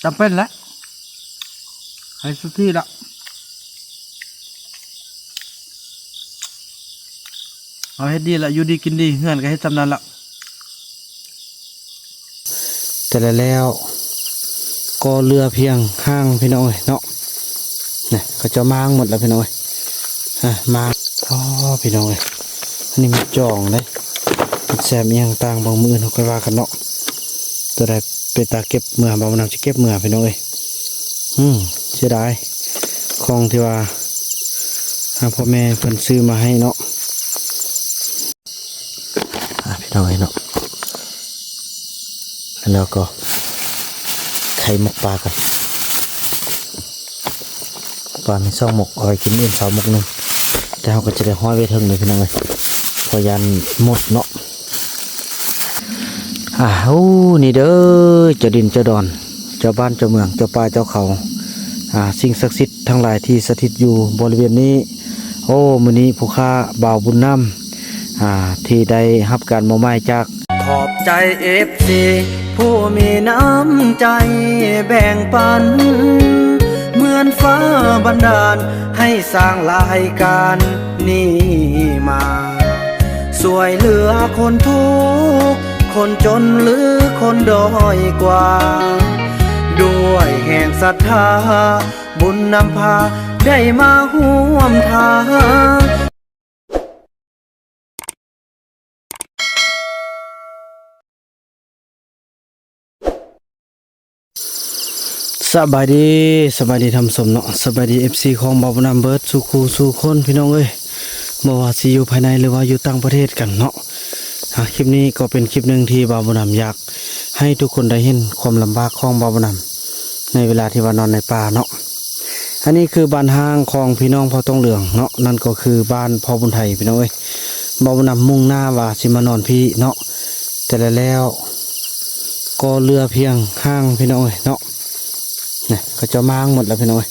ຈຳເປັນແຫຼະ ໃຫ້ສຸດທີ່ລະ ເຮົາເຮັດດີລະ ຢູ່ດີກິນດີ ເຮືອນກໍເຮັດຊ່ຳນັ້ນລະ. ແຕ່ລະແລ້ວກໍເຫຼືອພຽງຮ່າງພີ່ນ້ອງເອີຍເນາະ. ນີ້ເຂົາເຈົ້າມ້າງໝົດແລ້ວພີ່ນ້ອງເອີຍ ອ່າ ມ້າງ. ອໍ ພີ່ນ້ອງເອີຍ ອັນນີ້ມັນຈອງເດ້ ມັນແຊມອີ່ຫຍັງຕ່າງ ບາງມື້ອື່ນເຮົາຄ່ອຍວ່າກັນເນາະ. ຕົວໃດເປັນຕາເກັບເມືອ ບ່າວບຸນນຳຊິເກັບເມືອພີ່ນ້ອງເອີຍ. ອືມ ເສຍດາຍ ຂອງທີ່ວ່າ ອ່າ ພໍ່ແມ່ເພິ່ນຊື້ມາໃຫ້ເນາະ. ອ່າ ພີ່ນ້ອງເອີຍເນາະ ແລ້ວກໍໄຂ່ໝົກປາກັນ. ປາມີສອງໝົກ ເອົາໄວ້ກິນມື້ເຊົ້າໝົກໜຶ່ງ ແຕ່ເຮົາກໍຈະໄດ້ຫ້ອຍໄວ້ເທິງເລີຍພີ່ນ້ອງເອີຍ ເພາະຢ້ານໝົດເນາະ. ອ່າ ໂອ້ ນີ້ເດີ ເຈົ້າດິນເຈົ້າດອນ ເຈົ້າບ້ານເຈົ້າເມືອງ ເຈົ້າປ່າເຈົ້າເຂົາ ອ່າ ສິ່ງສັກສິດທັງຫຼາຍທີ່ສະຖິດຢູ່ບໍລິເວນນີ້. ໂອ້ ມື້ນີ້ຜູ້ຂ້າບ່າວບຸນນຳ ອ່າ ທີ່ໄດ້ຮັບການມອບໝາຍຈາກ ຂອບໃຈເອັຟຊີຜູ້ມີນ້ຳໃຈແບ່ງປັນ ເໝືອນຟ້າບັນດານໃຫ້ສ້າງລາຍການນີ້ມາ ຊ່ວຍເຫຼືອຄົນທຸກຄົນຈົນ ຫຼື ຄົນດ້ອຍກວ່າ ດ້ວຍແຮງສັດທາ ບຸນນຳພາໄດ້ມາຮ່ວມທາງ. ສະບາຍດີ ສະບາຍດີທ່ານຜູ້ຊົມເນາະ ສະບາຍດີເອັຟຊີຂອງບ່າວບຸນນຳເບິດສູ່ຄູ່ສູ່ຄົນພີ່ນ້ອງເອີຍ ບໍ່ວ່າຊິຢູ່ພາຍໃນ ຫຼືວ່າຢູ່ຕ່າງປະເທດກັນເນາະ. ອ່າ ຄລິບນີ້ກໍເປັນຄລິບໜຶ່ງທີ່ບ່າວບຸນນຳຢາກ ໃຫ້ທຸກຄົນໄດ້ເຫັນຄວາມລຳບາກຂອງບ່າວບຸນນຳ ໃນເວລາທີ່ວ່ານອນໃນປ່າເນາະ. ອັນນີ້ຄືບ້ານຮ້າງຂອງພີ່ນ້ອງເຜົ່າຕົງເຫຼືອງເນາະ ນັ້ນກໍຄືບ້ານພໍ່ບຸນໄທພີ່ນ້ອງເອີຍ. ບ່າວບຸນນຳມຸ່ງໜ້າວ່າຊິມານອນພີ້ເນາະ ແຕ່ລະແລ້ວກໍເຫຼືອພຽງຮ່າງພີ່ນ້ອງເອີຍເນາະ. ນີ້ເຂົາເຈົ້າມ້າງໝົດແລ້ວພີ່ນ້ອງເອີຍ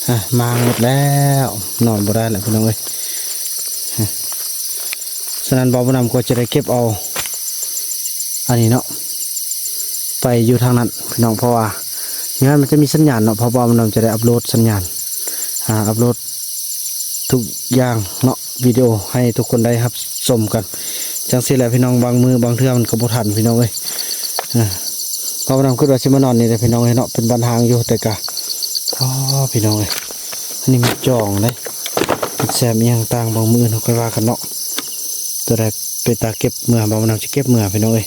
ອ່າ ມ້າງໝົດແລ້ວ ນອນບໍ່ໄດ້ແລ້ວພີ່ນ້ອງເອີຍ. ສະນັ້ນບ່າວບຸນນຳກໍຈະໄດ້ເກັບເອົາອັນນີ້ເນາະ ໄປຢູ່ທາງນັ້ນພີ່ນ້ອງ ເພາະວ່າຢູ່ຫັ້ນມັນຈະມີສັນຍານເນາະ ເພາະບ່າວບຸນນຳຈະໄດ້ອັບໂຫຼດສັນຍານ ອ່າ ອັບໂຫຼດທຸກຢ່າງເນາະ ວິດີໂອໃຫ້ທຸກຄົນໄດ້ຮັບຊົມກັນ ຈັ່ງຊີ້ແຫຼະພີ່ນ້ອງ. ບາງມື້ບາງເທື່ອມັນກໍບໍ່ທັນພີ່ນ້ອງເອີຍ. ອ່າ ບ່າວບຸນນຳຄິດວ່າຊິມານອນນີ້ແຫຼະພີ່ນ້ອງເອີຍເນາະ ເປັນບ້ານຮ້າງຢູ່ ແຕ່ກະ ອໍ ພີ່ນ້ອງເອີຍ ອັນນີ້ມັນຈອງເດ້ ແຊມອີ່ຫຍັງຕ່າງ ບາງມື້ອື່ນເຮົາຄ່ອຍວ່າກັນເນາະ. ຕົວໃດເປັນຕາເກັບເມືອ ບ່າວບຸນນຳຊິເກັບເມືອພີ່ນ້ອງເອີຍ.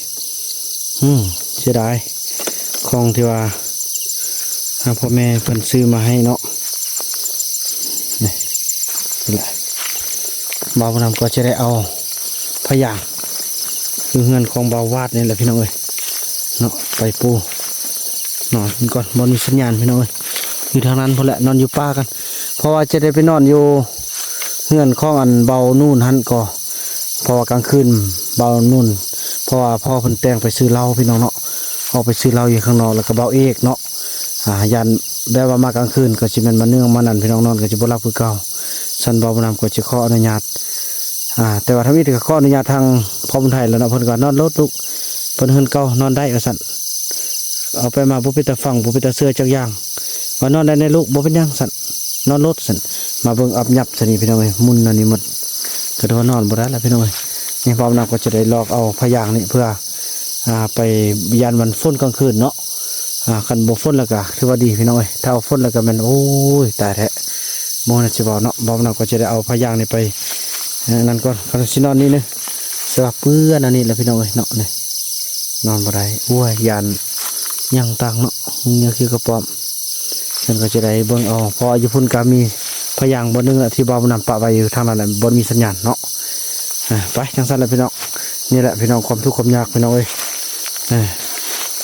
ອືມ ເສຍດາຍ ຂອງທີ່ວ່າ ອ່າ ພໍ່ແມ່ເພິ່ນຊື້ມາໃຫ້ເນາະ. ນີ້ ນີ້ແຫຼະ ບ່າວບຸນນຳກໍຈະໄດ້ເອົາພະຍາງ ຄືເຮືອນຂອງບ່າວວາດນີ້ແຫຼະພີ່ນ້ອງເອີຍເນາະ ໄປປູ ນອນກ່ອນ ບໍ່ມີສັນຍານພີ່ນ້ອງເອີຍ. ຢູ່ທາງນັ້ນພຸ້ນແຫຼະ ນອນຢູ່ປ່າກັນ ເພາະວ່າຈະໄດ້ໄປນອນຢູ່ເຮືອນຂອງອັນບ່າວນູນຫັ້ນກໍ ເພາະວ່າກາງຄືນບ່າວນູນ ເພາະວ່າພໍ່ເພິ່ນແຕ່ງໄປຊື້ເຫຼົ້າພີ່ນ້ອງເນາະ ອອກໄປຊື້ເຫຼົ້າຢູ່ຂ້າງນອກ ແລ້ວກໍບ່າວເອກເນາະ ອ່າ ຢ້ານແບບວ່າມາກາງຄືນກໍຊິແມ່ນມາເນື່ອງມານັ້ນພີ່ນ້ອງ ນອນກໍຊິບໍ່ຫຼັບຄືເກົ່າ. ຊັ້ນບ່າວບຸນນຳກໍຈະຂໍອະນຸຍາດ ອ່າ ແຕ່ວ່າທຳອິດກໍຂໍອະນຸຍາດທາງພໍ່ບຸນໄທແລ້ວເນາະ ເພິ່ນກໍວ່າ ນອນໂລດລູກ ເພິ່ນເຮືອນເກົ່ານອນໄດ້ວ່າຊັ້ນ ເອົາໄປມາບໍ່ເປັນຕາຟັງ ບໍ່ເປັນຕາເຊື່ອຈັກຢ່າງ ວ່ານອນໄດ້ແນ່ລູກ ບໍ່ເປັນຫຍັງຊັ້ນ ນອນໂລດຊັ້ນ. ມາເບິ່ງອັບຍັບຊະນີ້ພີ່ນ້ອງເອີຍ ໝຸ່ນອັນນີ້ໝົດ ກໍຖືວ່ານອນບໍ່ໄດ້ລະພີ່ນ້ອງເອີຍ. ນີ້ບ່າວບຸນນຳກໍຈະໄດ້ລອກເອົາພະຍາງນີ້ເພື່ອ ອ່າ ໄປຢ້ານມັນຝົນກາງຄືນເນາະ ອ່າ ຄັນບໍ່ຝົນແລ້ວກໍຖືວ່າດີພີ່ນ້ອງເອີຍ ຖ້າເອົາຝົນແລ້ວກໍແມ່ນ ໂອ້ຍ ຕາຍແທ້ ບໍ່ຮູ້ແນວຊິເວົ້າເນາະ. ບ່າວບຸນນຳກໍຈະໄດ້ເອົາພະຍາງນີ້ໄປ ອັນນັ້ນກ່ອນ ຄັນຊິນອນນີ້ນະ ແຕ່ວ່າເປື້ອນອັນນີ້ລະພີ່ນ້ອງເອີຍເນາະ. ນີ້ ນອນບໍ່ໄດ້ ໂອ້ຍ ຢ້ານຫຍັງຕ່າງເນາະ ງູເຫຍື້ອ ຂີ້ກະປ້ອມ. ເພິ່ນກໍຈະໄດ້ເບິ່ງເອົາ ເພາະວ່າຢູ່ພຸ້ນກໍມີພະຍາງບ່ອນໜຶ່ງລະ ທີ່ບ່າວບຸນນຳປະໄວ້ຢູ່ທາງນັ້ນລະ ບໍ່ມີສັນຍານເນາະ. ອ່າ ໄປ ຈັ່ງຊັ້ນລະພີ່ນ້ອງ ນີ້ແຫຼະພີ່ນ້ອງ ຄວາມທຸກຄວາມຍາກພີ່ນ້ອງເອີຍ. ອ່າ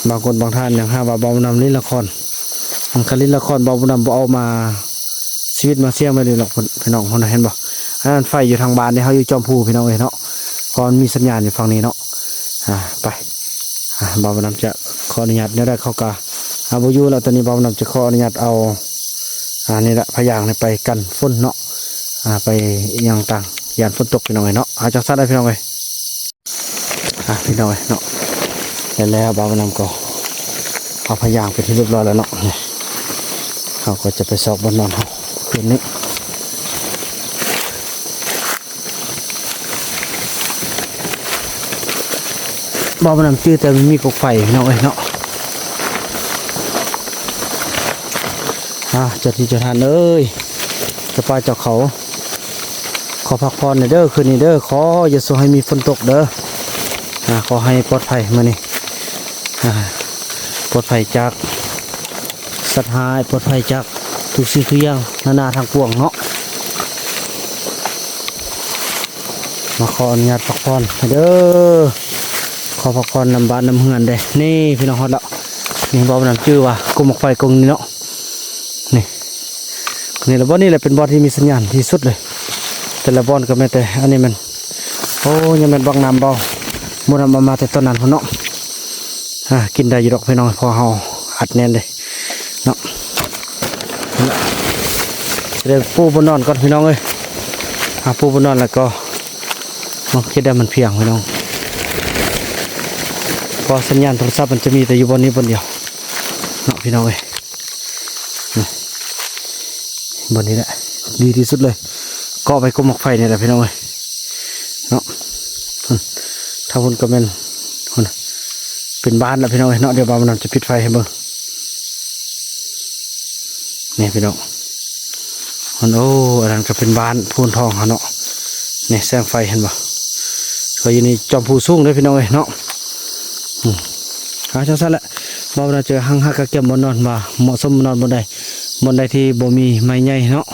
ບາງຄົນບາງທ່ານຍັງຫາວ່າບ່າວບຸນນຳຫຼິ້ນລະຄອນ ຄັນຫຼິ້ນລະຄອນບ່າວບຸນນຳບໍ່ເອົາມາ ຊີວິດມາສ່ຽງແບບນີ້ດອກພີ່ນ້ອງ. ເຫັນບໍ່ ອັນນັ້ນໄຟຢູ່ທາງບ້ານເດ້ ເຮົາຢູ່ຈອມພູພີ່ນ້ອງເອີຍເນາະ ເພາະມັນມີສັນຍານຢູ່ຝັ່ງນີ້ເນາະ. ອ່າ ໄປ ອ່າ ບ່າວບຸນນຳຈະຂໍອະນຸຍາດ ແນວໃດເຂົາກະ ອ່າ ບໍ່ຢູ່ແລ້ວ. ຕອນນີ້ບ່າວບຸນນຳຈະຂໍອະນຸຍາດເອົາ ອ່າ ນີ້ລະ ພະຍາງນີ້ໄປກັນຝົນເນາະ ອ່າ ໄປອີ່ຫຍັງຕ່າງ ຢ້ານຝົນຕົກພີ່ນ້ອງເອີຍເນາະ. ເອົາ ຈັ່ງຊັ້ນລະພີ່ນ້ອງເອີຍ. ອ່ະ ພີ່ນ້ອງເອີຍເນາະ ແລ້ວ ແລ້ວບ່າວບຸນນຳກໍ ເຮົາພະຍາງເປັນທີ່ຮຽບຮ້ອຍແລ້ວເນາະ. ນີ້ ເຮົາກໍຈະໄປຊອກບ່ອນນອນເຮົາຄືນນີ້. ບໍ່ ມັນນຳຈື່ແຕ່ມັນມີກົກໄຟພີ່ນ້ອງເອີຍເນາະ. ອ່າ ເຈົ້າທີ່ເຈົ້າທ່ານເອີຍ ເຈົ້າປ່າເຈົ້າເຂົາ ຂໍພັກຜ່ອນແດ່ເດີ ຄືນນີ້ເດີ ຂໍຢ່າສູ່ໃຫ້ມີຝົນຕົກເດີ. ອ່າ ຂໍໃຫ້ປອດໄພມື້ນີ້ ອ່າ ປອດໄພຈາກສັດຮ້າຍ ປອດໄພຈາກທຸກສິ່ງທຸກຢ່າງນານາທັງປວງເນາະ. ມາຂໍອະນຸຍາດພັກຜ່ອນເດີ ຂໍພັກຜ່ອນນຳບ້ານນຳເຮືອນເດ້. ນີ້ພີ່ນ້ອງ ຮອດແລ້ວ. ນີ້ ເວົ້ານຳຈື່ວ່າກົກໝາກໄຟກົກນີ້ເນາະ. ນີ້ ນີ້ລະ ບ່ອນນີ້ແຫຼະເປັນບ່ອນທີ່ມີສັນຍານທີ່ສຸດເລີຍ. ແຕ່ລະບ່ອນກໍແມ່ນແຕ່ ອັນນີ້ແມ່ນ ໂອ້ ຍັງແມ່ນບັກນ້ຳເບົາ ບໍ່ນຳເອົາມາແຕ່ຕອນນັ້ນພຸ້ນເນາະ. ອ່າ ກິນໄດ້ຢູ່ດອກພີ່ນ້ອງ ເພາະເຮົາອັດແໜ້ນເດ້ເນາະ. ຊິໄດ້ປູບ່ອນນອນກ່ອນພີ່ນ້ອງເອີຍ. ອ່າ ປູບ່ອນນອນແລ້ວກໍມາເຮັດໃຫ້ມັນພຽງພີ່ນ້ອງ ເພາະສັນຍານໂທລະສັບມັນຈະມີແຕ່ຢູ່ບ່ອນນີ້ບ່ອນດຽວເນາະ ພີ່ນ້ອງເອີຍ. ນີ້ ບ່ອນນີ້ແຫຼະດີທີ່ສຸດເລີຍ ເກາະໄວ້ກົກໝາກໄຟນີ້ແຫຼະພີ່ນ້ອງເອີຍເນາະ. ທາງພຸ້ນກໍແມ່ນ ພຸ້ນ ເປັນບ້ານລະພີ່ນ້ອງເອີຍເນາະ. ດຽວບ່າວນຳຈະປິດໄຟໃຫ້ເບິ່ງ ນີ້ພີ່ນ້ອງ. ໂອ້ ອັນນັ້ນກໍເປັນບ້ານໂພນທອງເຮົາເນາະ. ນີ້ແສງໄຟເຫັນບໍ່ ກໍຢູ່ໃນຈອມພູສູງເດ້ພີ່ນ້ອງເອີຍເນາະ. ອືມ ອ່າ ຈັ່ງຊັ້ນແຫຼະ ເວົ້ານຳຈະຫັງຫາກະກຽມບ່ອນນອນວ່າເໝາະສົມນອນບ່ອນໃດ ບ່ອນໃດທີ່ບໍ່ມີໄມ້ໃຫຍ່ເນາະ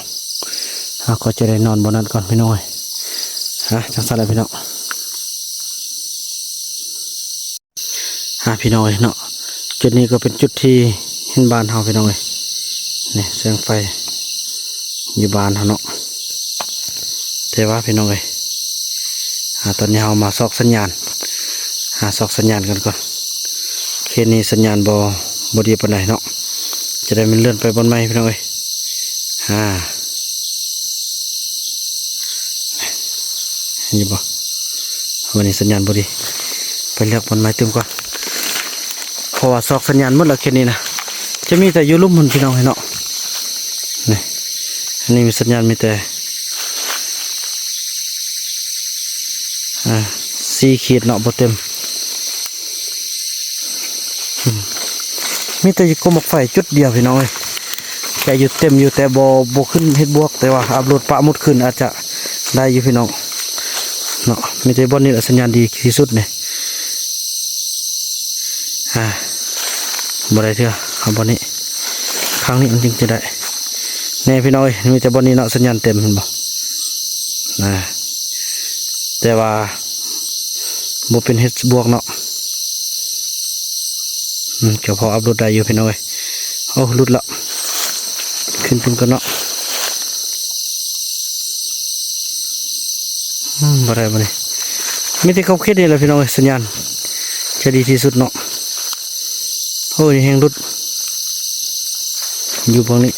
ເຮົາກໍຈະໄດ້ນອນບ່ອນນັ້ນກ່ອນພີ່ນ້ອງເອີຍ. ອ່າ ຈັ່ງຊັ້ນແຫຼະພີ່ນ້ອງ. ອ່າ ພີ່ນ້ອງເອີຍເນາະ ຈຸດນີ້ກໍເປັນຈຸດທີ່ເຫັນບ້ານເຮົາພີ່ນ້ອງເອີຍ. ນີ້ແສງໄຟຢູ່ບ້ານເຮົາເນາະ. ແຕ່ວ່າພີ່ນ້ອງເອີຍ ອ່າ ຕອນນີ້ເຮົາມາຊອກສັນຍານ ຫາຊອກສັນຍານກັນກ່ອນ. ເຂດນີ້ສັນຍານບໍ່ ບໍ່ດີປານໃດເນາະ. ຈະໄດ້ແມ່ນເລື່ອນໄປບ່ອນໃໝ່ພີ່ນ້ອງເອີຍ. ອ່າ ເຫັນຢູ່ບໍ່ ວັນນີ້ສັນຍານບໍ່ດີ ໄປເລືອກບ່ອນໃໝ່ຕື່ມກ່ອນ ເພາະວ່າຊອກສັນຍານໝົດແລ້ວເຂດນີ້ນະ ຈະມີແຕ່ຢູ່ລຸ່ມພຸ້ນພີ່ນ້ອງເອີຍເນາະ. ນີ້ ອັນນີ້ມີສັນຍານມີແຕ່ ອ່າ ສີ່ຂີດເນາະ ບໍ່ເຕັມ. ອືມ ມີແຕ່ຢູ່ກົກໝາກໄຟຈຸດດຽວພີ່ນ້ອງເອີຍ ແຕ່ຢູ່ເຕັມຢູ່ ແຕ່ບໍ່ ບໍ່ຂຶ້ນເຮັດບວກ ແຕ່ວ່າອັບໂຫຼດປະໝົດຄືນອາດຈະໄດ້ຢູ່ພີ່ນ້ອງເນາະ. ມີແຕ່ບ່ອນນີ້ແຫຼະສັນຍານດີທີ່ສຸດນີ້. ອ່າ ບໍ່ໄດ້ເທື່ອ ເອົາບ່ອນນີ້ ຄັ້ງນີ້ມັນຈຶ່ງຈະໄດ້ແນ່ພີ່ນ້ອງເອີຍ. ມີແຕ່ບ່ອນນີ້ເນາະ ສັນຍານເຕັມ ເຫັນບໍ່ ນະ ແຕ່ວ່າບໍ່ເປັນເຮັດບວກເນາະ. ອືມ ກໍພໍອັບໂຫຼດໄດ້ຢູ່ພີ່ນ້ອງເອີຍ. ໂອ້ ຫຼຸດລະ ຂຶ້ນເຖິງກ່ອນເນາະ. ອືມ ບໍ່ໄດ້ ບໍ່ໄດ້ ມີແຕ່ຂອບເຂດນີ້ແຫຼະພີ່ນ້ອງເອີຍ ສັນຍານຈະດີທີ່ສຸດເນາະ. ໂອ້ຍ ແຮງຫຼຸດ ຢູ່ເບື້ອງນີ້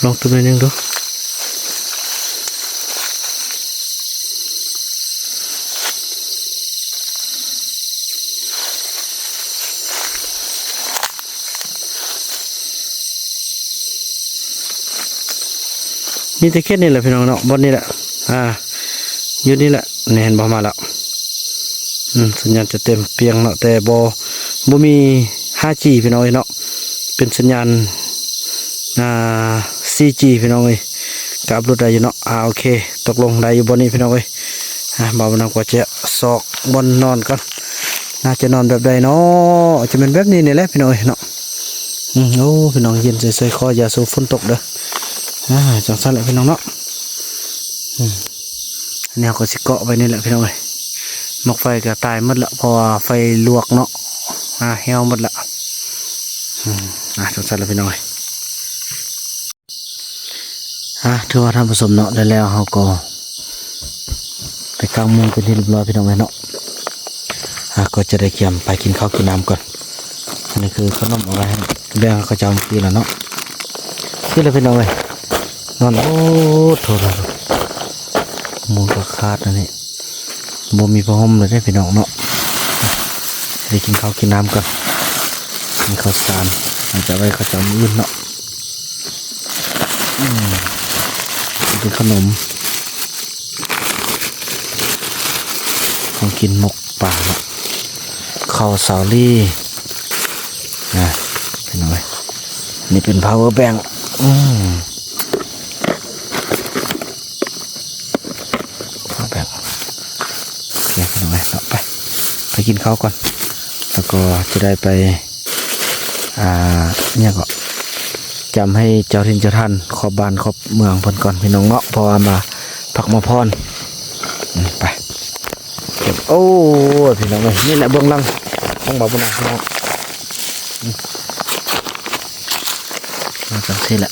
ລອງຕື່ມໜ້ອຍໜຶ່ງດູ. ມີແຕ່ເຂດນີ້ແຫຼະພີ່ນ້ອງເນາະ ບ່ອນນີ້ແຫຼະ ອ່າ ຢູ່ນີ້ແຫຼະ. ນີ້ເຫັນບໍ່ ມາແລ້ວ. ອືມ ສັນຍານຈະເຕັມປຽງເນາະ ແຕ່ບໍ່ ບໍ່ມີຫ້າຈີ ພີ່ນ້ອງເອີຍເນາະ ເປັນສັນຍານ ອ່າ ສີ່ຈີ ພີ່ນ້ອງເອີຍ ກໍອັບໂຫຼດໄດ້ຢູ່ເນາະ. ອ່າ ໂອເຄ ຕົກລົງໄດ້ຢູ່ບ່ອນນີ້ພີ່ນ້ອງເອີຍ. ອ່າ ບ່າວນຳກໍຈະຊອກບ່ອນນອນກ່ອນ ໜ້າຈະນອນແບບໃດເນາະ ຈະແມ່ນແບບນີ້ນີ້ແຫຼະພີ່ນ້ອງເອີຍເນາະ. ອືມ ໂອ້ ພີ່ນ້ອງ ເຢັນໃສ່ໆ ຂໍຢ່າສູ່ຝົນຕົກເດີ. ອ່າ ຈັ່ງຊັ້ນແຫຼະພີ່ນ້ອງເນາະ. ອືມ ອັນນີ້ເຮົາກໍຊິເກາະໄວ້ນີ້ແຫຼະພີ່ນ້ອງເອີຍ. ໝາກໄຟກໍຕາຍໝົດລະ ເພາະວ່າໄຟລວກເນາະ ອ່າ ແຫ້ວໝົດລະ. ອືມ ອ່າ ຈັ່ງຊັ້ນແຫຼະພີ່ນ້ອງເອີຍ. ອ່າ ຖືວ່າທ່ານຜູ້ຊົມເນາະ ແລ້ວເຮົາກໍໄດ້ກາງມຸ້ງເປັນທີ່ຮຽບຮ້ອຍພີ່ນ້ອງເອີຍເນາະ. ອ່າ ກໍຈະໄດ້ກຽມໄປກິນເຂົ້າກິນນ້ຳກ່ອນ. ອັນນີ້ຄືຂະໜົມເອົາໄວ້ໃຫ້ແບ່ງເຂົາເຈົ້າມື້ກີ້ລະເນາະ. ນີ້ລະພີ່ນ້ອງເອີຍ ນອນ ໂອ້ ໂທ້ໆ ມຸ້ງກໍຂາດອັນນີ້ ບໍ່ມີຜ້າຫົ່ມເລີຍເດ້ພີ່ນ້ອງເນາະ. ໄດ້ກິນເຂົ້າກິນນ້ຳກ່ອນ ມີເຂົ້າສານ ອາດຈະໄວ້ເຂົາເຈົ້າມື້ອື່ນເນາະ. ອືມ ເປັນຂະໜົມ ຂອງກິນໝົກປາເນາະ ເຂົ້າສາລີ ນະ ພີ່ນ້ອງເອີຍ. ນີ້ເປັນພາວເວີແບັງ ອືມ ພາວເວີແບັງ. ໂອເຄ ພີ່ນ້ອງເອີຍເນາະ ໄປ ໄປກິນເຂົ້າກ່ອນ ແລ້ວກໍຈະໄດ້ໄປ ອ່າ ຫຍັງເກາະ ຈຳໃຫ້ເຈົ້າຖິ່ນເຈົ້າຖານຂອບບ້ານຂອບເມືອງເພິ່ນກ່ອນ ພີ່ນ້ອງເນາະ ເພາະວ່າມາພັກມາຜ່ອນ. ອືມ ໄປ. ໂອ້ຍ ພີ່ນ້ອງເອີຍ ນີ້ແຫຼະເບື້ອງຫຼັງຂອງບ່າວບຸນນຳ ພີ່ນ້ອງ ອືມ ມາຈັ່ງຊີ້ແຫຼະ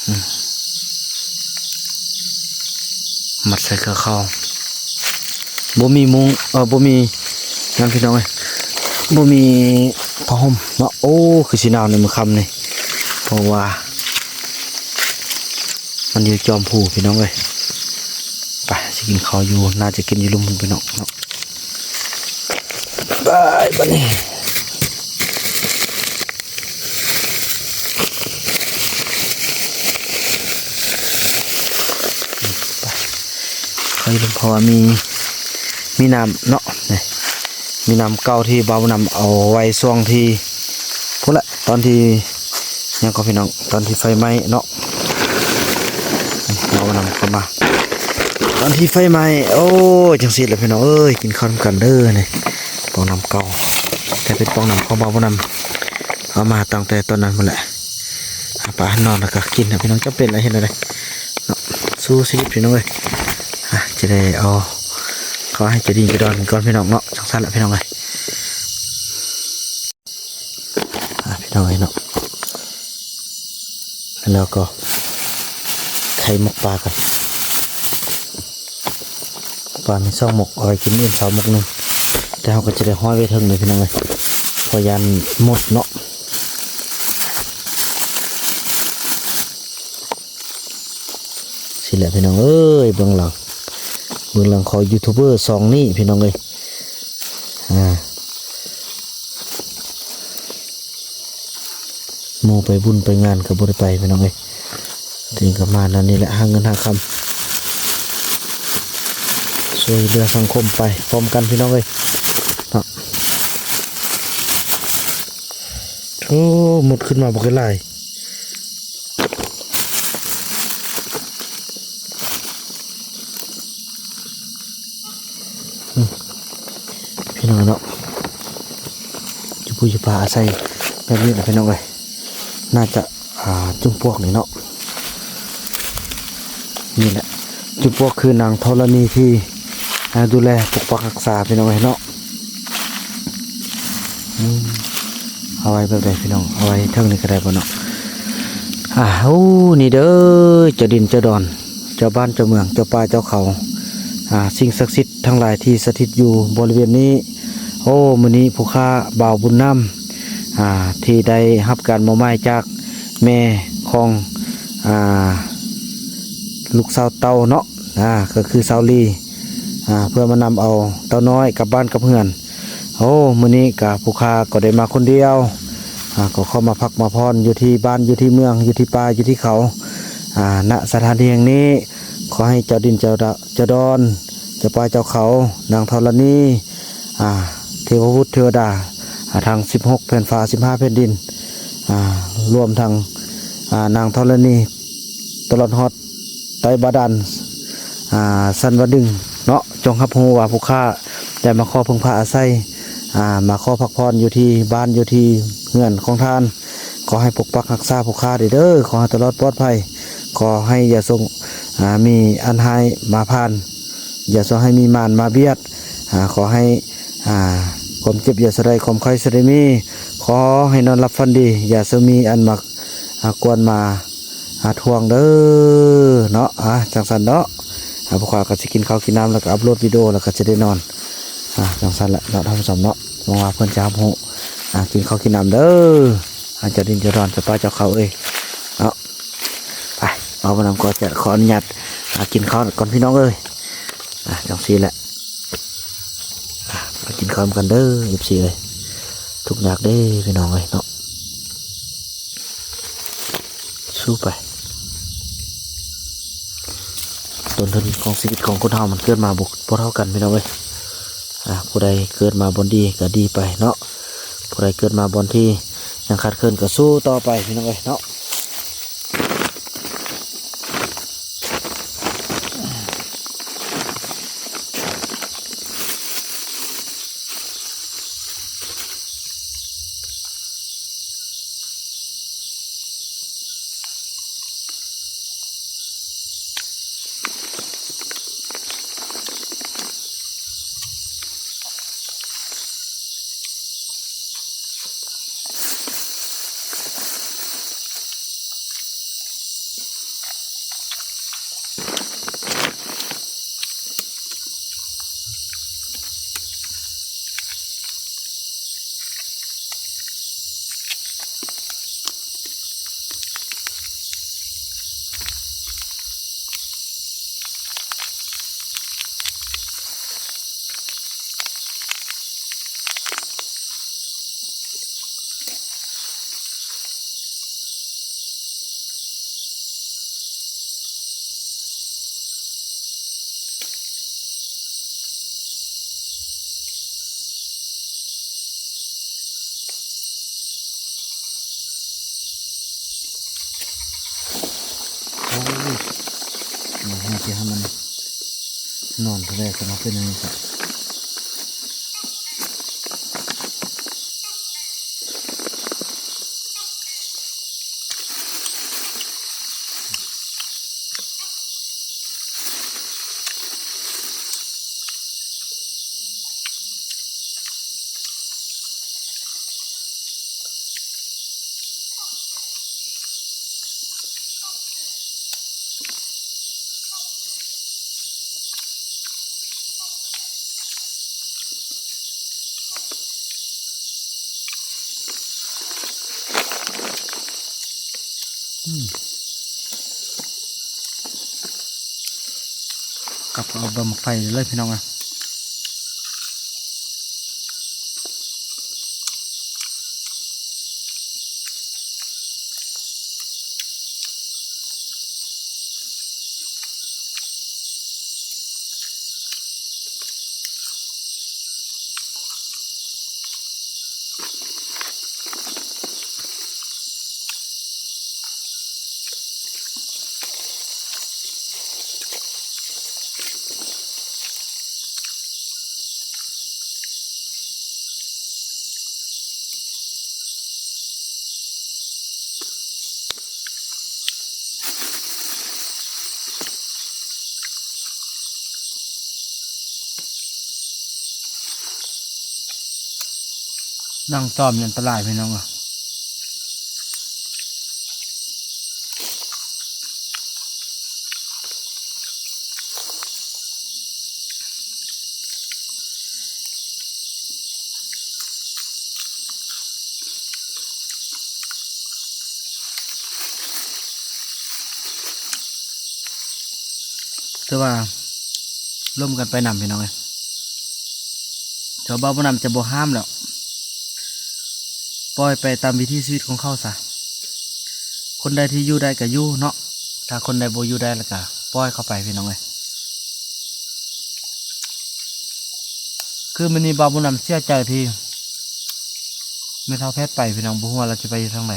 ອືມ ມັດໃສ່ເຄືອເຂົ້າ ບໍ່ມີມຸ້ງ ເອີ ບໍ່ມີຫຍັງ ພີ່ນ້ອງເອີຍ ບໍ່ມີຜ້າຫົ່ມເນາະ. ໂອ້ ຄືຊິໜາວໃນມື້ຄ່ຳນີ້ ເພາະວ່າ ມັນຢູ່ຈອມພູພີ່ນ້ອງເອີຍ. ໄປ ຊິກິນເຂົ້າຢູ່ ໜ້າຈະກິນຢູ່ລຸ່ມພຸ້ນພີ່ນ້ອງເນາະ. ໄປ ບາດນີ້ ໄປ ເຂົ້າຢູ່ລຸ່ມ ເພາະວ່າມີ ມີນ້ຳເນາະ ນີ້ ມີນ້ຳເກົ່າທີ່ບ່າວບຸນນຳເອົາໄວ້ຊ່ວງທີ່ ພຸ້ນແຫຼະ ຕອນທີ່ ຫຍັງກໍພີ່ນ້ອງ ຕອນທີ່ໄຟໄໝ້ເນາະ ເອົານ້ຳເຂົ້າມາ ຕອນທີ່ໄຟໄໝ້. ໂອ້ຍ ຈັ່ງຊີ້ແຫຼະພີ່ນ້ອງເອີຍ ກິນເຂົ້ານຳກັນເດີ. ນີ້ ປອງນ້ຳເກົ່າ ແຕ່ເປັນປອງນ້ຳຂອງບ່າວບຸນນຳ ເອົາມາຕັ້ງແຕ່ຕອນນັ້ນພຸ້ນແຫຼະ. ອ່າ ໄປນອນແລ້ວກໍກິນນະພີ່ນ້ອງ ຈຳເປັນແຫຼະ ເຮັດແນວໃດເນາະ ສູ້ຊີວິດພີ່ນ້ອງເອີຍ. ອ່າ ຈະໄດ້ເອົາເຂົ້າໃຫ້ເຈົ້າດິນເຈົ້າດອນກ່ອນພີ່ນ້ອງເນາະ ຈັ່ງຊັ້ນແຫຼະພີ່ນ້ອງເອີຍ. ອ່າ ພີ່ນ້ອງເອີຍເນາະ ແລ້ວກໍໄຂ່ໝົກປາກັນ ປາມີສອງໝົກ ເອົາໄວ້ກິນມື້ເຊົ້າໝົກໜຶ່ງ ແຕ່ເຮົາກໍຈະໄດ້ຫ້ອຍໄວ້ເທິງເລີຍພີ່ນ້ອງເອີຍ ເພາະຢ້ານໝົດເນາະ. ຊີ້ແຫຼະພີ່ນ້ອງເອີຍ ເບື້ອງຫຼັງ ເບື້ອງຫຼັງຂອງຢູທູບເບີສອງນີ້ພີ່ນ້ອງເອີຍ. ອ່າ ໝູ່ໄປບຸນໄປງານກໍບໍ່ໄດ້ໄປພີ່ນ້ອງເອີຍ ຕົວເອງກໍມາແນວນີ້ແຫຼະ ຫາເງິນຫາຄຳ ຊ່ວຍເຫຼືອສັງຄົມໄປພ້ອມກັນພີ່ນ້ອງເອີຍເນາະ. ໂອ້ ໝົດຂຶ້ນມາບັກຫຼາຍ ອືມ ພີ່ນ້ອງເນາະ ຢູ່ພູຢູ່ປ່າອາໄສແບບນີ້ແຫຼະພີ່ນ້ອງເອີຍ ໜ້າຈະ ອ່າ ຈຸ້ມປວກນີ້ເນາະ. ນີ້ແຫຼະ ຈຸ້ມປວກຄືນາງທໍລະນີທີ່ ອ່າ ດູແລປົກປັກຮັກສາພີ່ນ້ອງເອີຍເນາະ. ອືມ ເອົາໄວ້ແບບໃດພີ່ນ້ອງ ເອົາໄວ້ເທິງນີ້ກໍໄດ້ບໍ່ເນາະ. ອ່າ ໂອ້ ນີ້ເດີ ເຈົ້າດິນເຈົ້າດອນ ເຈົ້າບ້ານເຈົ້າເມືອງ ເຈົ້າປ່າເຈົ້າເຂົາ ອ່າ ສິ່ງສັກສິດທັງຫຼາຍທີ່ສະຖິດຢູ່ບໍລິເວນນີ້. ໂອ້ ມື້ນີ້ຜູ້ຂ້າບ່າວບຸນນຳ ອ່າ ທີ່ໄດ້ຮັບການມອບໝາຍຈາກແມ່ຂອງ ອ່າ ລູກສາວເຕົ້າເນາະ ອ່າ ກໍຄືສາວລີ ອ່າ ເພື່ອມານຳເອົາເຕົ້ານ້ອຍກັບບ້ານກັບເຮືອນ. ໂອ້ ມື້ນີ້ກະຜູ້ຂ້າກໍໄດ້ມາຄົນດຽວ ອ່າ ກໍເຂົ້າມາພັກມາຜ່ອນຢູ່ທີ່ບ້ານ ຢູ່ທີ່ເມືອງ ຢູ່ທີ່ປ່າ ຢູ່ທີ່ເຂົາ ອ່າ ນະສະຖານທີ່ແຫ່ງນີ້ ຂໍໃຫ້ເຈົ້າດິນເຈົ້າດອນ ເຈົ້າປ່າເຈົ້າເຂົາ ນາງທໍລະນີ ອ່າ ເທວະບຸດເທວະດາ ອ່າ ທັງສິບຫົກແຜ່ນຟ້າ ສິບຫ້າແຜ່ນດິນ ອ່າ ລວມທັງ ອ່າ ນາງທໍລະນີ ຕະຫຼອດຮອດໃຕ້ບາດານ ອ່າ ສັນວະດຶງເນາະ ຈົ່ງຮັບຮູ້ວ່າຜູ້ຂ້າໄດ້ມາຂໍເພິ່ງພາອາໄສ ອ່າ ມາຂໍພັກຜ່ອນຢູ່ທີ່ບ້ານ ຢູ່ທີ່ເຮືອນຂອງທ່ານ. ຂໍໃຫ້ປົກປັກຮັກສາຜູ້ຂ້າເດີ ຂໍໃຫ້ຕະຫຼອດປອດໄພ ຂໍໃຫ້ຢ່າສົ່ງ ອ່າ ມີອັນຮ້າຍມາຜ່ານ ຢ່າສົ່ງໃຫ້ມີມານມາບຽດ ອ່າ ຂໍໃຫ້ ອ່າ ຄວາມເຈັບຢ່າສະໄດ້ ຄວາມໄຂ້ສະໄດ້ມີ ຂໍໃຫ້ນອນຫຼັບຝັນດີ ຢ່າສົ່ງມີອັນມາ ອ່າ ກວນມາ ອ່າ ທວງເດີເນາະ. ອ່າ ຈັ່ງຊັ້ນເນາະ ອ່າ ພວກຂ້າກໍຊິກິນເຂົ້າກິນນ້ຳ ແລ້ວກໍອັບໂຫຼດວິດີໂອ ແລ້ວກໍຈະໄດ້ນອນ ອ່າ ຈັ່ງຊັ້ນແຫຼະເນາະທ່ານຜູ້ຊົມເນາະ. ຫວັງວ່າເພິ່ນຈະຮັບຮູ້ ອ່າ ກິນເຂົ້າກິນນ້ຳເດີ ອ່າ ເຈົ້າດິນເຈົ້າດອນ ເຈົ້າປ່າເຈົ້າເຂົາເອີຍເນາະ. ໄປ ເອົາມານຳກໍຈະຂໍອະນຸຍາດ ອ່າ ກິນເຂົ້າກ່ອນພີ່ນ້ອງເອີຍ. ອ່າ ຈັ່ງຊີ້ແຫຼະ ກິນເຂົ້ານຳກັນເດີ ເອັຟຊີ ເອີຍ ທຸກຍາກເດ້ພີ່ນ້ອງເອີຍເນາະ ສູ້ໄປ. ຕົ້ນທຶນຂອງຊີວິດຂອງຄົນເຮົາມັນເກີດມາບໍ່ ບໍ່ເທົ່າກັນພີ່ນ້ອງເອີຍ. ອາ ຜູ້ໃດເກີດມາບ່ອນດີກໍດີໄປເນາະ ຜູ້ໃດເກີດມາບ່ອນທີ່ຍັງຂາດເຂີນກໍສູ້ຕໍ່ໄປພີ່ນ້ອງເອີຍເນາະ. ໂອ້ຍ ມັນເຮັດໃຫ້ມັນນອນເທົ່າໃດກໍມາເປັນຢ່າງນີ້ຊະ. ອືມ ກັບເອົາເບິ່ງໝາກໄຟເລີຍພີ່ນ້ອງເອີຍ. ນັ່ງຈອມນີ້ອັນຕະລາຍພີ່ນ້ອງເອີຍ. ຖືວ່າລົມກັນໄປນຳພີ່ນ້ອງເອີຍ. ເຈົ້າບ່າວບຸນນຳຈະບໍ່ຫ້າມແລ້ວ ປ່ອຍໄປຕາມວິຖີຊີວິດຂອງເຂົາຊະ. ຄົນໃດທີ່ຢູ່ໄດ້ກໍຢູ່ເນາະ ຖ້າຄົນໃດບໍ່ຢູ່ໄດ້ແລ້ວກໍປ່ອຍເຂົາໄປພີ່ນ້ອງເອີຍ. ຄືມື້ນີ້ບ່າວບຸນນຳເສຍໃຈທີ່ແມ່ເຖົ້າແພດໄປພີ່ນ້ອງ ບໍ່ຮູ້ວ່າລາວຈະໄປຢູ່ທາງໃດ.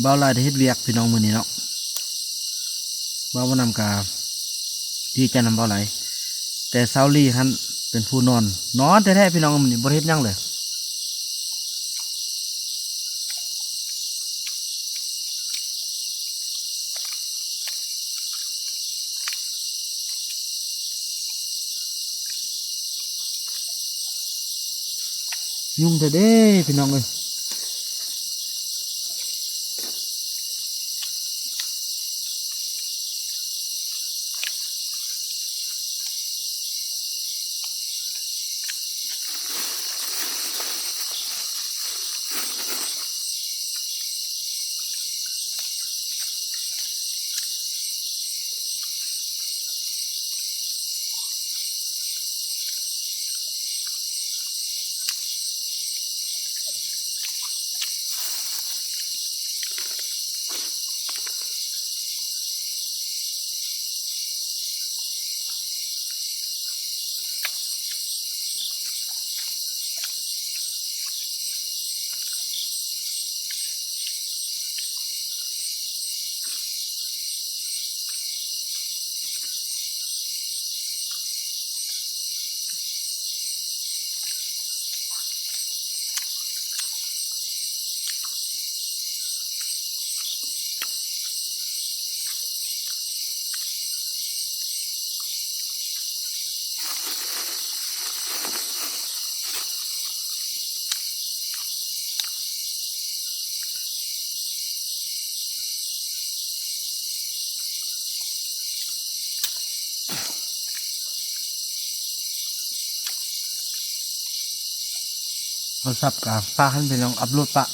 ບ່າວຫຼາຍໄດ້ເຮັດວຽກພີ່ນ້ອງມື້ນີ້ເນາະ. ບ່າວບຸນນຳກະດີໃຈນຳບ່າວຫຼາຍ ແຕ່ສາວລີຫັ້ນເປັນຜູ້ນອນ ນອນແທ້ໆພີ່ນ້ອງ ມື້ນີ້ບໍ່ໄດ້ເຮັດຫຍັງເລີຍ. ຍຸງແທ້ເດ້ພີ່ນ້ອງເອີຍ. ໂທລະສັບກະປະຫັ້ນ ພີ່ນ້ອງ ອັບໂຫຼດປະ.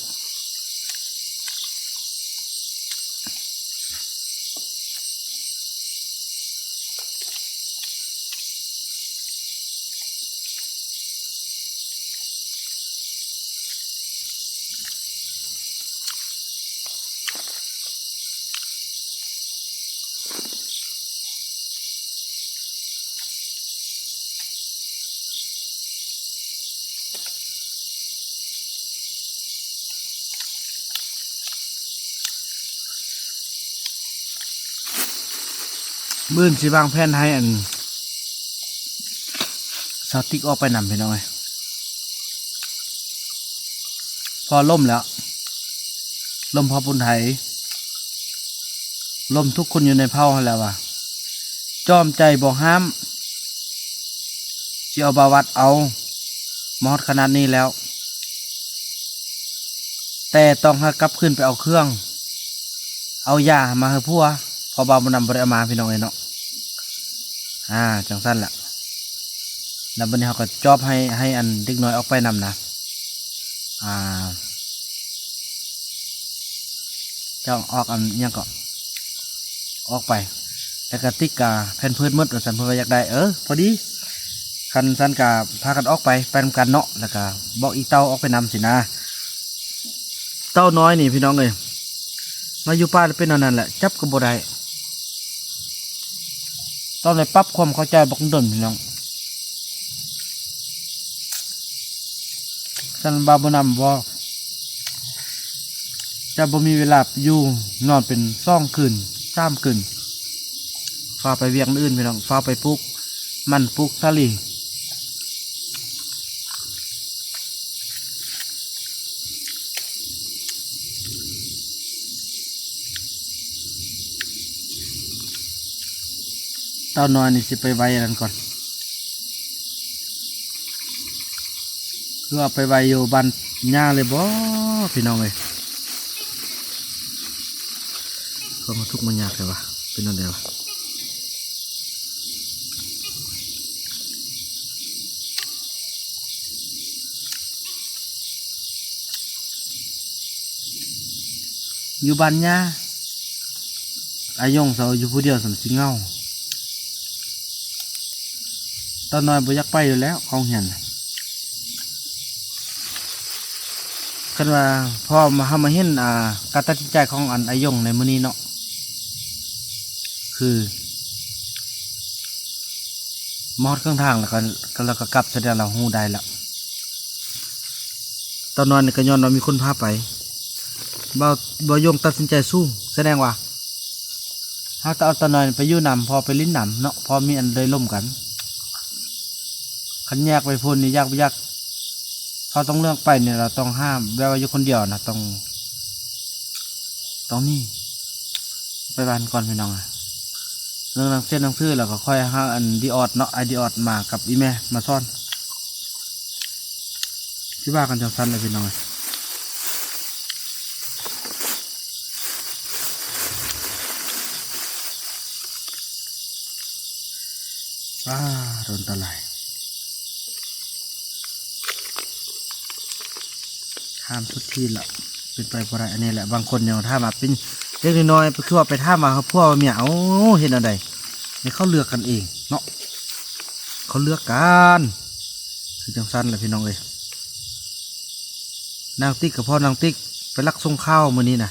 ມື້ອື່ນຊິວາງແຜນໃຫ້ອັນສາວຕິກອອກໄປນຳ ພີ່ນ້ອງເອີຍ. ພໍລົມແລ້ວ ລົມພໍບຸນໄທ ລົມທຸກຄົນຢູ່ໃນເຜົ່າຫັ້ນແຫຼະວ່າ ຈອມໃຈບໍ່ຫ້າມ ຊິເອົາບ່າວວັດເອົາ ມາຮອດຂະໜາດນີ້ແລ້ວ ແຕ່ຕ້ອງໃຫ້ກັບຄືນໄປເອົາເຄື່ອງ ເອົາຢາມາໃຫ້ຜົວ ເພາະວ່າບໍ່ນຳບໍ່ໄດ້ເອົາມາ ພີ່ນ້ອງເອີຍເນາະ. ອ່າ ຈັ່ງຊັ້ນລະ ແລ້ວບັດນີ້ເຮົາກໍຈອບໃຫ້ ໃຫ້ອັນເດັກນ້ອຍອອກໄປນຳນະ ອ່າ ເຈົ້າອອກອັນຫຍັງເກາະ ອອກໄປ ແລ້ວກະຕິກກະແພມເພີດໝົດວ່າຊັ້ນ ເພິ່ນວ່າຢາກໄດ້ ເອີ ພໍດີ ຄັນຊັ້ນກະພາກັນອອກໄປ ໄປນຳກັນເນາະ ແລ້ວກະບອກອີ່ເຕົ້າອອກໄປນຳຊີ້ນະ. ເຕົ້ານ້ອຍນີ້ ພີ່ນ້ອງເອີຍ ມາຢູ່ປ່າແລ້ວເປັນແນວນັ້ນແຫຼະ ຈັບກໍບໍ່ໄດ້ ຕ້ອງໄດ້ປັບຄວາມເຂົ້າໃຈບັກດົນ ພີ່ນ້ອງ. ຊັ້ນບ່າວບຸນນຳບໍ່ ຈະບໍ່ມີເວລາຢູ່ ນອນເປັນສອງຄືນ ສາມຄືນ ຟ້າວໄປວຽກອື່ນ ພີ່ນ້ອງ ຟ້າວໄປປູກມັນ ປູກສາລີ. ເຕົ້ານ້ອຍນີ້ຊິໄປໄວ້ອັນນັ້ນກ່ອນ ຄືວ່າໄປໄວ້ຢູ່ບ້ານຍ່າເລີຍບໍ ພີ່ນ້ອງເອີຍ. ກໍມາທຸກມາຍາກແທ້ວະ ເປັນແນວໃດວະ? ຢູ່ບ້ານຍ່າ ອາຍົງເຊົາຢູ່ຜູ້ດຽວ ສ່ຳຊິເຫງົາ. ຕານ້ອຍບໍ່ຢາກໄປຢູ່ແລ້ວ ໂຮງຮຽນ. ຄັນວ່າພໍມາ ເຮົາມາເຫັນ ອ່າ ການຕັດສິນໃຈຂອງອັນອາຍົງໃນມື້ນີ້ເນາະ ຄືມາຮອດເຄິ່ງທາງແລ້ວກໍ ແລ້ວກໍກັບ ສະແດງວ່າເຮົາຮູ້ໄດ້ລະ. ຕານ້ອຍນີ້ກໍຍ້ອນວ່າມີຄົນພາໄປ ບ່າວ ບ່າວຍົງຕັດສິນໃຈສູ້ ສະແດງວ່າ ຫາກແຕ່ເອົາຕານ້ອຍໄປຢູ່ນຳ ພໍໄປຫຼິ້ນນຳເນາະ ພໍມີອັນໄດ້ລົມກັນ. ຄັນແຍກໄປພຸ້ນນີ້ ຢາກບໍ່ຢາກ ເຮົາຕ້ອງເລືອກໄປນີ້ ເຮົາຕ້ອງຫ້າມ ແບບວ່າຢູ່ຄົນດຽວນະ ຕ້ອງ ຕ້ອງໜີ ໄປບ້ານກ່ອນ ພີ່ນ້ອງ. ເລື່ອງໜັງເສັນໜັງສື ແລ້ວກໍຄ່ອຍຫາອັນດີອອດເນາະ ອ້າຍດີອອດມາກັບອີ່ແມ່ມາສອນ ຊິວ່າກັນຈັ່ງຊັ້ນແຫຼະ ພີ່ນ້ອງ. ອ້າ ໂດນຕາຫຼາຍ ຫ້າມສຸດທີ່ລະ ເປັນໄປບໍ່ໄດ້. ອັນນີ້ແຫຼະ ບາງຄົນຍັງຖາມວ່າເປັນເດັກນ້ອຍໆ ຄືວ່າໄປຖາມວ່າຜົວວ່າເມຍ ເອົາ ເຮັດແນວໃດ ໃຫ້ເຂົາເລືອກກັນເອງເນາະ ເຂົາເລືອກກັນ ຄືຈັ່ງຊັ້ນແຫຼະ ພີ່ນ້ອງເອີຍ. ນາງຕິກກັບພໍ່ນາງຕິກໄປລັກສົ່ງຂ່າວມື້ນີ້ນະ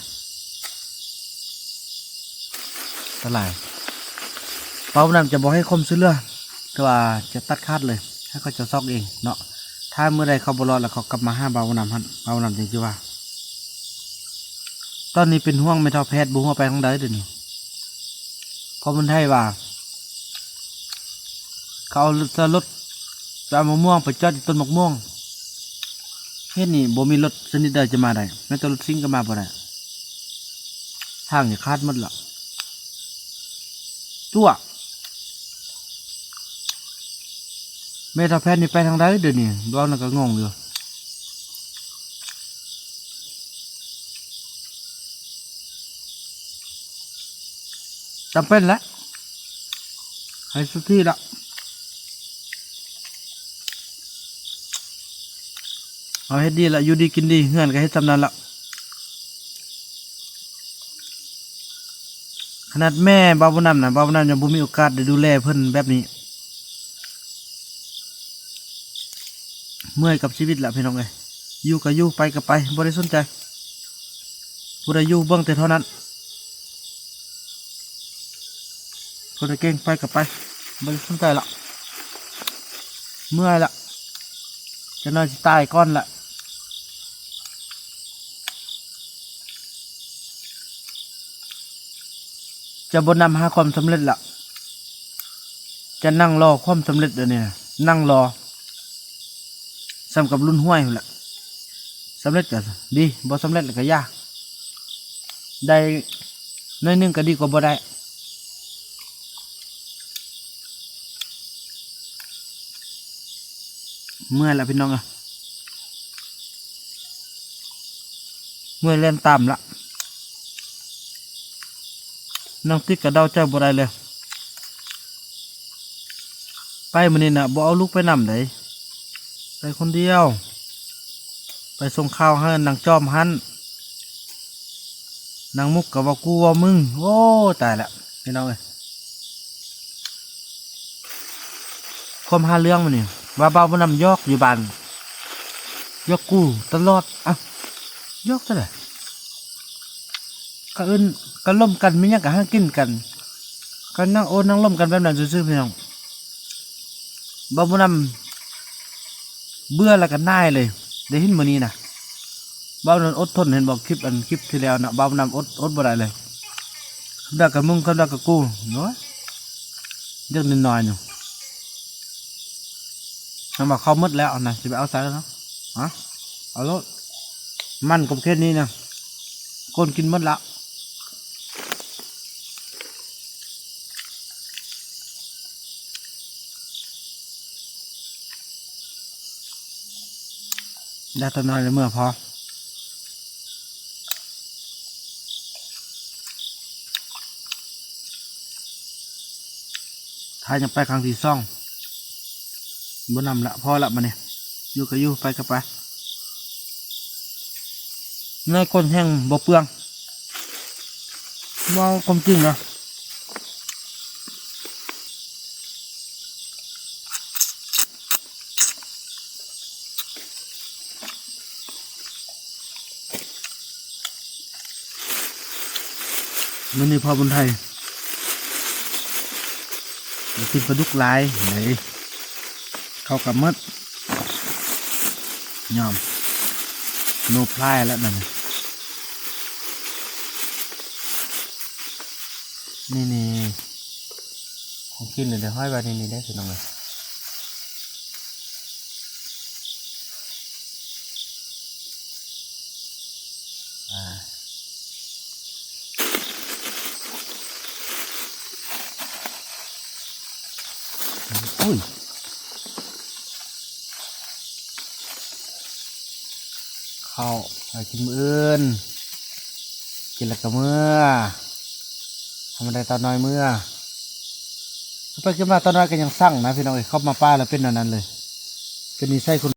ຕາຫຼາຍ. ເປົານຳຈະບໍ່ໃຫ້ຄວາມຊ່ວຍເຫຼືອ ແຕ່ວ່າຈະຕັດຂາດເລີຍ ໃຫ້ເຂົາເຈົ້າຊອກເອງເນາະ. ຖ້າມື້ໃດເຂົາບໍ່ລອດແລ້ວ ເຂົາກັບມາຫາເປົານຳຫັ້ນ ເປົານຳຈຶ່ງຊິວ່າ. ຕອນນີ້ເປັນຫ່ວງແມ່ເຖົ້າແພດ ບໍ່ຮູ້ວ່າໄປທາງໃດດຽວນີ້ ເພາະມັນໄທວ່າ ເຂົາເອົາລົດ ເອົາລົດ ຈະເອົາມະມ່ວງໄປຈອດຢູ່ຕົ້ນໝາກມ່ວງ ເຂດນີ້ບໍ່ມີລົດຊະນິດໃດຈະມາໄດ້ ແມ້ແຕ່ລົດຊິງກໍມາບໍ່ໄດ້ ທາງນີ້ຂາດໝົດລະ. ຕົວະ ແມ່ເຖົ້າແພດນີ້ໄປທາງໃດດຽວນີ້ ເວົ້ານຳກໍງົງຢູ່. ຈຳເປັນແຫຼະ ໃຫ້ສຸດທີ່ລະ. ເຮົາເຮັດດີລະ ຢູ່ດີກິນດີ ເຮືອນກໍເຮັດສ່ຳນັ້ນລະ. ຂະໜາດແມ່ບ່າວບຸນນຳນະ ບ່າວບຸນນຳຍັງບໍ່ມີໂອກາດໄດ້ດູແລເພິ່ນແບບນີ້. ເມື່ອຍກັບຊີວິດລະພີ່ນ້ອງເອີຍ. ຢູ່ກໍຢູ່ ໄປກໍໄປ ບໍ່ໄດ້ສົນໃຈ. ຜູ້ໃດຢູ່ເບິ່ງແຕ່ເທົ່ານັ້ນ. ຜູ້ໃດເກັ່ງໄປກໍໄປ ບໍ່ໄດ້ສົນໃຈລະ. ເມື່ອຍລະ. ຈັກໜ້ອຍຊິຕາຍກ່ອນລະ. ຈະບໍ່ນຳຫາຄວາມສຳເລັດລະ. ຈະນັ່ງລໍຄວາມສຳເລັດດຽວນີ້ນະ. ນັ່ງລໍ ສ່ຳກັບລຸ້ນຫວຍພຸ້ນລະ. ສຳເລັດກໍດີ ບໍ່ສຳເລັດກໍຢ່າ. ໄດ້ໜ້ອຍໜຶ່ງກໍດີກວ່າບໍ່ໄດ້. ເມື່ອຍລະພີ່ນ້ອງເອີຍ. ເມື່ອຍແລ່ນຕາມລະ. ນັ່ງຕິດກະເດົາໃຈບໍ່ໄດ້ເລີຍ. ໄປມື້ນີ້ນະ ບໍ່ເອົາລູກໄປນຳໃດ. ໄປຄົນດຽວ. ໄປສົ່ງຂ່າວໃຫ້ນາງຈອມຫັ້ນ. ນາງມຸກກໍເວົ້າກູເວົ້າມຶງ. ໂອ້ ຕາຍລະພີ່ນ້ອງເອີຍ. ຄວາມຫາເລື່ອງມື້ນີ້ ວ່າບ່າວບຸນນຳຢອກຢູ່ບ້ານ ຢອກກູຕະຫຼອດ. ອາ ຢອກເທົ່າໃດ ກະເອີ້ນ ກະລົມກັນ ມີຫຍັງກະຫາກິນກັນ ກະນັ່ງໂອ້ນັ່ງລົມກັນແບບນັ້ນຊື່ໆ ພີ່ນ້ອງ. ບ່າວບຸນນຳເບື່ອແລ້ວກະໜ່າຍເລີຍ ໄດ້ເຫັນມື້ນີ້ນະ. ບ່າວບຸນນຳອົດທົນ ເຫັນບໍ່ ຄລິບ ອັນ ຄລິບທີ່ແລ້ວນະ ບ່າວບຸນນຳອົດ ອົດບໍ່ໄດ້ເລີຍ. ຄຳດາກະມຸງ ຄຳດາກະກູ ໂອ້ຍ ເລື່ອງນ້ອຍໆ ນີ້. ຄັນວ່າເຂົ້າໝົດແລ້ວນະ ຊິໄປເອົາໃສເນາະ. ຮະ ເອົາໂລດ ມັນກໍເຂດນີ້ນະ ຄົນກິນໝົດລະ. ໄດ້ຕົວນ້ອຍແລ້ວເມືອພໍ. ຖ້າຍັງໄປຄັ້ງທີສອງ ບໍ່ນຳລະ ພໍລະບາດນີ້. ຢູ່ກໍຢູ່ ໄປກໍໄປ. ໃນຄົນແຮ່ງບໍ່ເປືອງ ເວົ້າຄວາມຈິງນະ. ມື້ນີ້ພໍ່ບຸນໄທ ໄດ້ກິນປາດຸກຫຼາຍເລີຍ ເຂົ້າກັບໝົດ ຍອມ ໂນພລາຍແລ້ວນັ້ນ. ນີ້ໆ ຂອງກິນເລີຍ ໄດ້ຫ້ອຍໄວ້ນີ້ໆ ເດີພີ່ນ້ອງເອີຍ. ອ່າ ໂອ້ຍ ເຂົ້າ ໄວ້ກິນມື້ອື່ນ ກິນແລ້ວກໍເມືອ ໃຫ້ມັນໄດ້ຕອນນ້ອຍເມືອ. ໄປກິນມາຕອນນ້ອຍກໍຍັງສັງນະພີ່ນ້ອງເອີຍ ເຂົ້າມາປ່າແລ້ວເປັນແນວນັ້ນເລີຍ ເປັນນິໄສຄົນ.